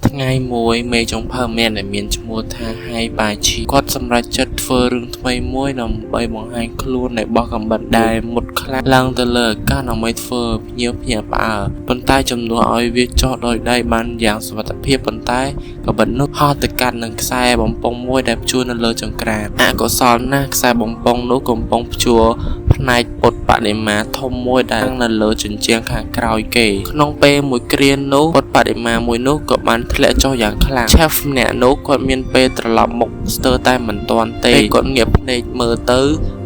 ថ្ងៃមួយមេចុងភៅម្នាក់ដែលមានឈ្មោះថាហៃបាឈីគាត់សម្រេចចិត្តធ្វើរឿងថ្មីមួយដើម្បីបង្ហាញខ្លួននៃបោះកាំបិតដែលមុតខ្លាំងឡើងទៅលើអាកាសដើម្បីធ្វើឲ្យភ្ញៀវភ្ញាក់ផ្អើលប៉ុន្តែជំនួសឲ្យវាចុះដោយដៃបានយ៉ាងសុវត្ថិភាពប៉ុន្តែកាំបិតនោះហោះទៅកាត់នឹងខ្សែបំពង់មួយដែលព្យួរនៅលើចង្ក្រានអកុសលណាស់ខ្សែបំពង់នោះកំពុងព្យួរផ្នែកពុទ្ធបដិមាធំមួយដែលនៅលើជញ្ជាំងខាងក្រោយគេក្នុងពេលមួយគ្រានោះពុទ្ធបដិមាមួយនោះក៏បានធ្លាក់ចុះយ៉ាងខ្លាំង Chef ម្នាក់នោះគាត់មានពេលត្រឡប់មកស្ទើរតែមិនទាន់ទេគាត់ងាកភ្នែកមើលទៅ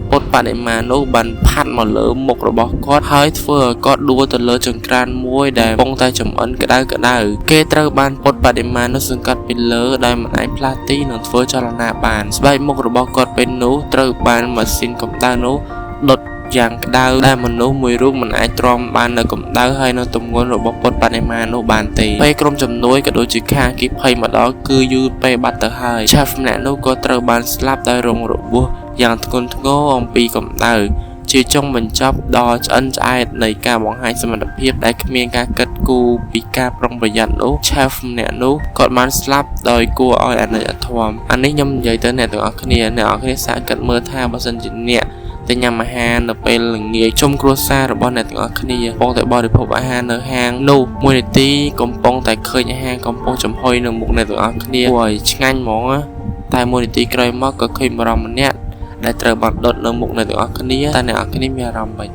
ពុទ្ធបដិមានោះបានផាត់មកលើមុខរបស់គាត់ហើយធ្វើឲ្យគាត់ដួលទៅលើចង្ក្រានមួយដែលកំពុងតែចម្អិនក្តៅក្តៅគេត្រូវបានពុទ្ធបដិមានោះសង្កត់ពីលើដោយមិនអាចផ្លាស់ទីនិងធ្វើចលនាបានស្បែកមុខរបស់គាត់ពេលនោះត្រូវបានម៉ាស៊ីនកម្ដៅនោះដុតយ៉ាងក្តៅដែលមនុស្សមួយរូបមិនអាចទ្រាំបាននៅកម្ដៅហើយនៅទម្ងន់របស់ពុទ្ធបដិមានោះបានទេពេលក្រុមជំនួយក៏ដូចជាខាងអគ្គិភ័យមកដល់គឺយូរពេលបាត់ទៅហើយ Chef ម្នាក់នោះក៏ត្រូវបានស្លាប់ដោយរងរបួសយ៉ាងធ្ងន់ធ្ងរអំពីកម្ដៅជាចុងបញ្ចប់ដ៏ឆ្អិនឆ្អែតនៃការបង្ហាញសមត្ថភាពដែលគ្មានការគិតគូរពីការប្រុងប្រយ័ត្ននោះ Chef ម្នាក់នោះគាត់បានស្លាប់ដោយគួរឲ្យអាណិតអាធមអានេះខ្ញុំនិយាយទៅអ្នកទាំងអស់គ្នាអ្នកទាំងអស់គ្នាសាកគិតមើលថាបើសិនជាអ្នកទៅញ៉ាំអាហារនៅពេលល្ងាចជុំគ្រួសាររបស់អ្នកទាំងអស់គ្នាកំពុងតែបរិភោគអាហារនៅហាងនោះមួយនាទីកំពុងតែឃើញអាហារកំពុងចំហុយនៅមុខអ្នកទាំងអស់គ្នាគួរឲ្យឆ្ងាញ់ហ្មងណាតែមួយនាទីក្រោយមកក៏ឃើញបុរសម្នាក់ដែលត្រូវបានដុតនៅមុខអ្នកទាំងអស់គ្នាតែអ្នកទាំងអស់គ្នាមានអារម្មណ៍ម៉េច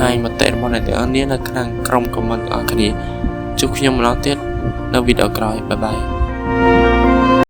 ហើយមតិរបស់អ្នកទាំងអស់គ្នានៅខាងក្រោម comment ទាំងអស់គ្នាជួបខ្ញុំម្ដងទៀតនៅវីដេអូក្រោយ bye bye.